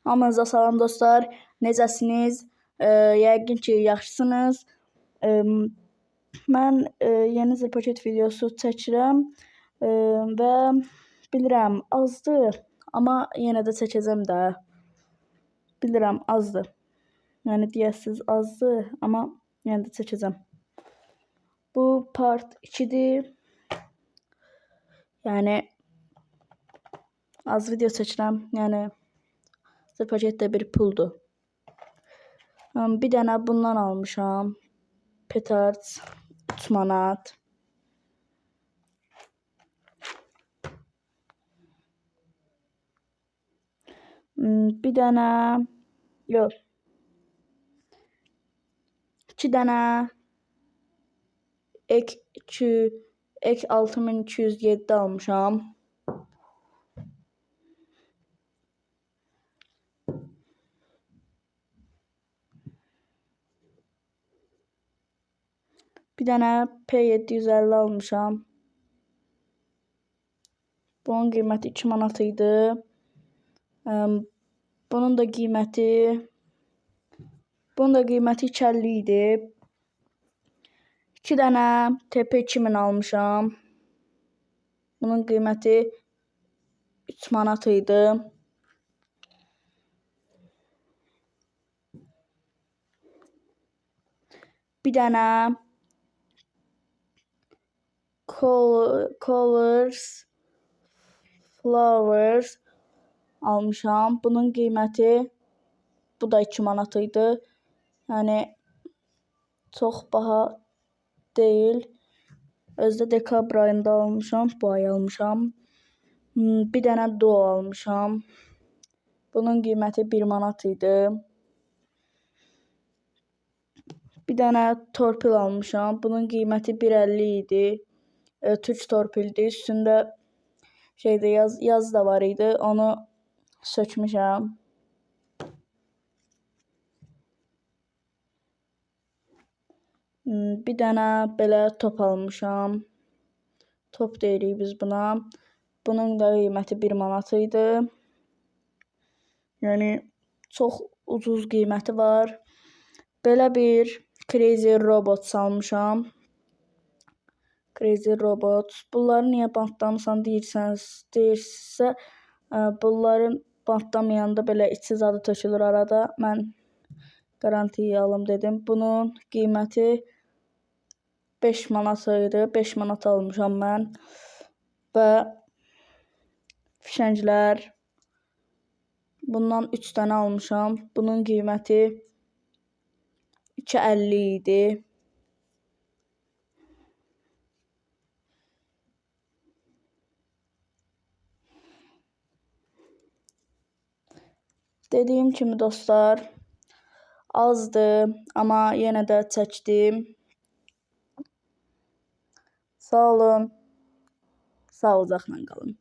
Hamınıza salam dostlar. Necəsiniz? Yəqin ki, yaxşısınız. Mən yeni zil paket videosu çəkirəm və bilirəm azdır, amma yenə də çəkəcəm də. Bilirəm azdır. Yəni deyəsiniz azdır, amma yenə də çəkəcəm. Bu part 2-dir. Yəni az video çəkirəm. Yəni zil paket də bir puldur. Bir dənə bundan almışam. Petards 3 manat. Bir dənə yox. 2 dənə ek 2 ek 6207 almışam. Bir dənə P750 almışam. Bunun qiyməti 2 manat idi. Bunun da qiyməti 2.50 idi. 2 dənə TP2000 almışam. Bunun qiyməti 3 manat idi. Bir dənə Colors Flowers almışam. Bunun qiyməti bu da 2 manat idi. Yəni çox baha deyil. Özü də dekabr ayında almışam, bu ay almışam. Bir dənə Duo almışam. Bunun qiyməti 1 manat idi. Bir dənə torpil almışam. Bunun qiyməti 1.50 idi. Türk torpildir. Üstündə şeydə yazı da var idi. Onu sökmüşəm. Bir dənə belə top almışam. Top deyirik biz buna. Bunun da qiyməti 1 manat idi. Yəni çox ucuz qiyməti var. Belə bir Crazy Robots almışam. Crazy Robots. Bunları niyə bantlamısan deyirsinizsə, bunların bantlamayanda belə içi zadı tökülür arada. Mən qarantiya alım dedim. Bunun qiyməti 5 manat idi. 5 manat almışam mən. Və fişənglər bundan 3 dənə almışam. Bunun qiyməti 2.50 idi. Dediyim kimi dostlar, azdır, amma yenə də çəkdim. Sağ olun, sağlıcaqla qalın.